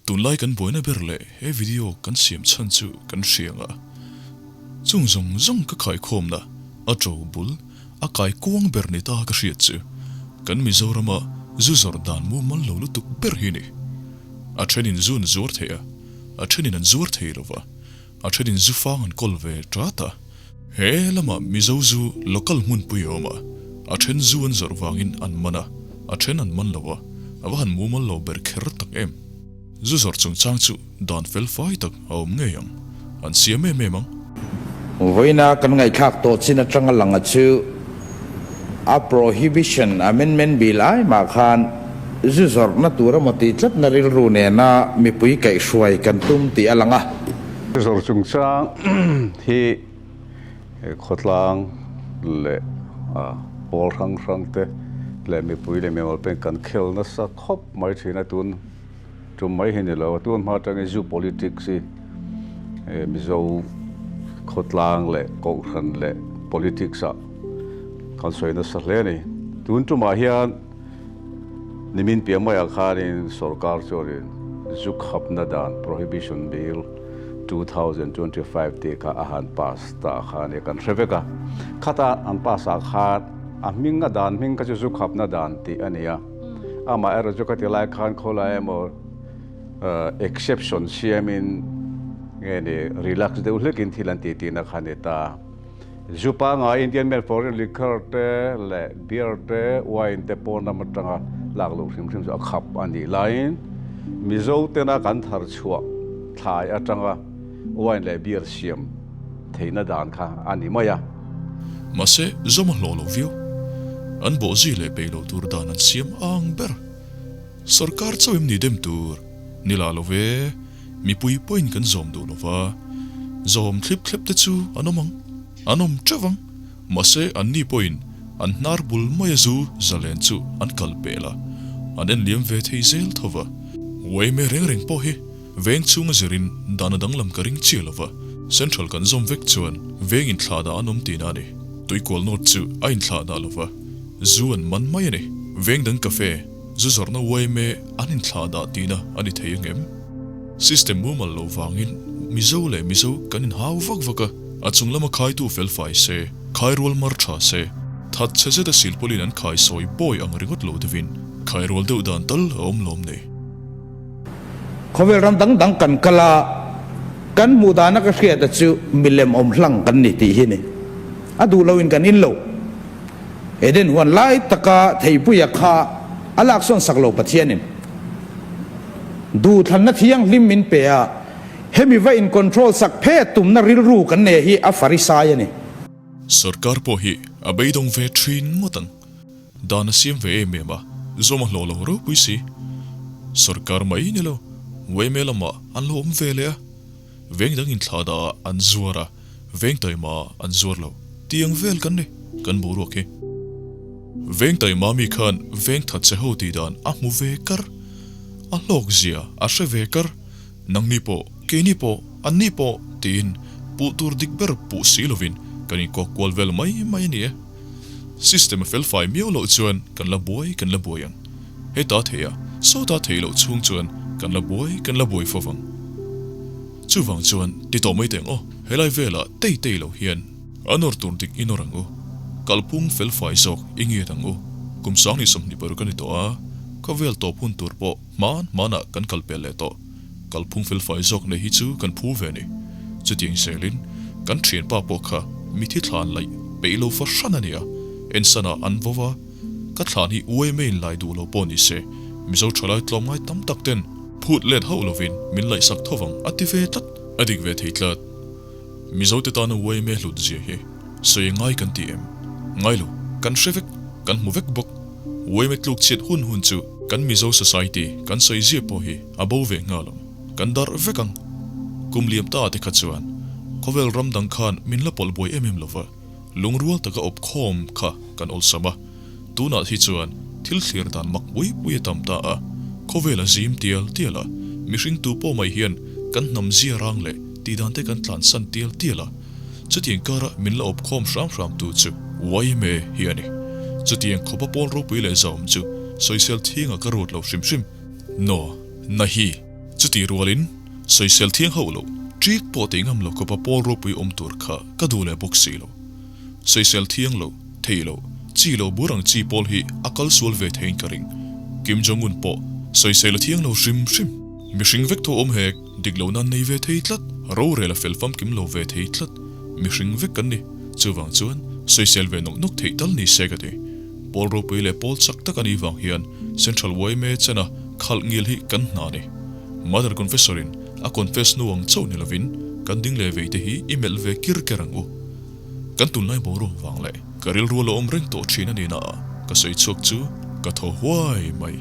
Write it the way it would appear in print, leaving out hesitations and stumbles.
Tunlai kan buaina ber leh he video kan siam chhan chu kan hria ang a, chung zawng zawng ka khaikhawmna a ṭo bul a kai kuang ber ni ta ka hriat chu kan Mizorama zu zawrh dan mumal lo lutuk ber hi ni. A ṭhenin zu an zuar thei a, a ṭhenin an zuar thei lo va, a ṭhenin zu fang an kawl ve ṭat a. He lamah Mizo zu local hmunpui a awm a, a ṭhen zu an zawrh vangin an man a, a ṭhen an man lo a, a va han mumal lo ber kher tak em. Zu zawrh chungchang chu dan fel fai tak a awm ngei ang, an siam em em ang. Vawiina kan ngaihthlak tawh chin atanga langa chu a Prohibition Amendment Bill ai mah khan zu zawrhna tur emaw tih tlatna rilru nena mipui kaihhruai kan tum tih a lang a. Zu zawrh chungchang hi khawtlang leh pawl hrang hrang te leh mipui leh mimal peng kan khel nasa khawp mai thin a tun tum mai hi ni lo a tun hma atangin zu politics hi Mizo khawtlang leh kohhran leh politics ah kan sawi nasa hle a ni. Tun tumah hian nimin piah maiah khanin sorkar chuanin zu khapna dan Prohibition Bill 2025 tih kha a han pass ta kha a ni kan hre vek a. Khata an pass ah khan a hming a dan hming kha chu zu khapna dan tih a ni a. Amaherawhchu ka ti lai khan khawlai emaw exception siamin nge ni relax deuh hlekin thil an tih tihna kha a ni ta. Zu pangai Indian men foreign liquor te leh beer te wine te pawn lam atanga lak loh hrim hrim chu a khap a nih laiin Mizo tena kan thar chhuah thlai atanga wine leh beer siam theihna dan kha a ni mai a. Mahse, zawm a hlawh lo viau. An bawhzui leh peih loh tur dan an siam ang ber. Sorkar chauh em ni dem tur? Ni lah lo ve, mipui pawhin kan zawm duh lo va. Zawm thlip thlep te chu an awm ang, an awm teuh ang. Mahse, anni pawhin an hnar bul maia zu zalen chu an kal pel a, an en liam ve thei zel tho va. Uaime reng reng pawh hi veng chhunga zirin dan a danglam ka ring chiah lo va, Central kan zawm vek chuan veng inthlahdah an awm tihna a ni. Tuikual North chu a inthlahdah lo va, zu an man mai a ni. Veng dang cafe, zu zawrhna uaime an inthlahdah tihna a ni thei angem? System mumal loh vangin Mizo leh Mizo kan inhau vak vak a, a chung lama khaitu felfai se, khairual mar tha se, that chhe zeta silpawlin an khai sawi bawi ang ringawt lo deuhin khairual deuh dan tal a awm lawm nei. Khawvel ram dang dang kan kal a, kan hmuh dana ka hriata chu milem awm hlang kan ni tih hi ni. A duh loin kan in lo. Eden huan lai taka theipuia kha a laksawn sak lo Pathianin duhthlanna thianghlim min pe a, hemi va in control sak phet tumna rilru kan nei hi a farisai a ni. Sorkar pawh hi a beidawng ve thin ngawt ang. Dan a siam ve em em a, zawm a hlawh lo ropui si. Sorkar mai ni lo, yma lamah an lo awm ve leh a. Veng dang inthlahdah ah an zuar a, veng taima ah an zuar lo. Tiang vel kan ni, kan boruak hi. Veng taima mi khan veng that che ho tih dan a hmu ve kar. A hlawk zia a hre ve kar. Nangni pawh, keini pawh, anni pawh tiin puh tur dik ber puh si lovin kan inkawk kual vel mai mai a ni e. System a felfai miau loh chuan kan la buai kan la buai ang. Heta thei a, sawta thei loh chhung chuan kan la buai kan la buai fo vang. Chuvang chuan ti tawh mai teng aw, helai velah tei tei lo hian a nawr tur dik i nawr ang u. Kalphung felfai zawk i ngiat ang u. Kum 2026 a ni tawh a, khawvel tawp hun tur pawh hman hmanah kan kal pel leh tawh. Kalphung felfai zawk nei hi chu kan phu ve a ni. Chutiang zelin kan thianpa pawh kha mithi thlan laih peih lo fa hran a ni a, ensanah an vo va, ka thlan hi uaime in lai duh lo pawh ni se, Mizo thalai tlawmngai tam tak ten phut let hauh lovin min laihsak tho vang a ti ve tlat. A dik ve thei tlat. Mizo te tana uaime hlut zia hi sawi ngai kan ti em? Ngai lo, kan hre vek, kan hmu vek bawk. Uaime tluk chhiat hun hun chu kan Mizo society kan sawi zia pawh hi a bo ve nghal ang. Kan darh vek ang. Kum liam ta te kha chuan khawvel ram dang khan min la pawlh buai em em lova, lungrual taka awp khawm kha kan awlsam a. Tunah hi chuan thil thlir dan mak pui pui a tam ta a, khawvel a zim tial tial a, mihring tu pawh mai hian kan hnam zia rang leh tih dan te kan tlansan tial tial a. Chutiang kara min la awp khawm hram hram tu chu yma hi a ni. Chutiang khawpa pawl ropui leh zahawm chu sawisel thinga ka ruat lo hrim hrim. No, na hi. Chutih rualin, sawisel thiang hauh lo, ṭik pawh tih ngam lo khawpa pawl ropui awm tur kha ka duh leh bawk si lo. Sawisel thiang lo, thei lo, chi lo bur ang chi pawl hi a kal sual ve theiin ka ring. Kim Jong Un pawh sawisel a thiang lo hrim hrim. Mihring vek tho awm hek, dik lo nan nei ve thei tlat, rorel a fel famkim lo ve thei tlat. Mihring vek kan ni. Chuvang chuan sawisel ve nawk nawk theih tal ni se ka ti. Pawl ropui leh pawl chak tak a nih vang hian Central yma chena khalh ngil hi kan hna a ni. Mother Confessor in a confess hnu ang chauh ni lovin kan ding leh vei te hi i melh ve kir ker ang u. Kan tunlai boruak vang leh ka rilru a lo awm reng tawh thin a ni na a, ka sawi chhuak chu ka thaw huai mai.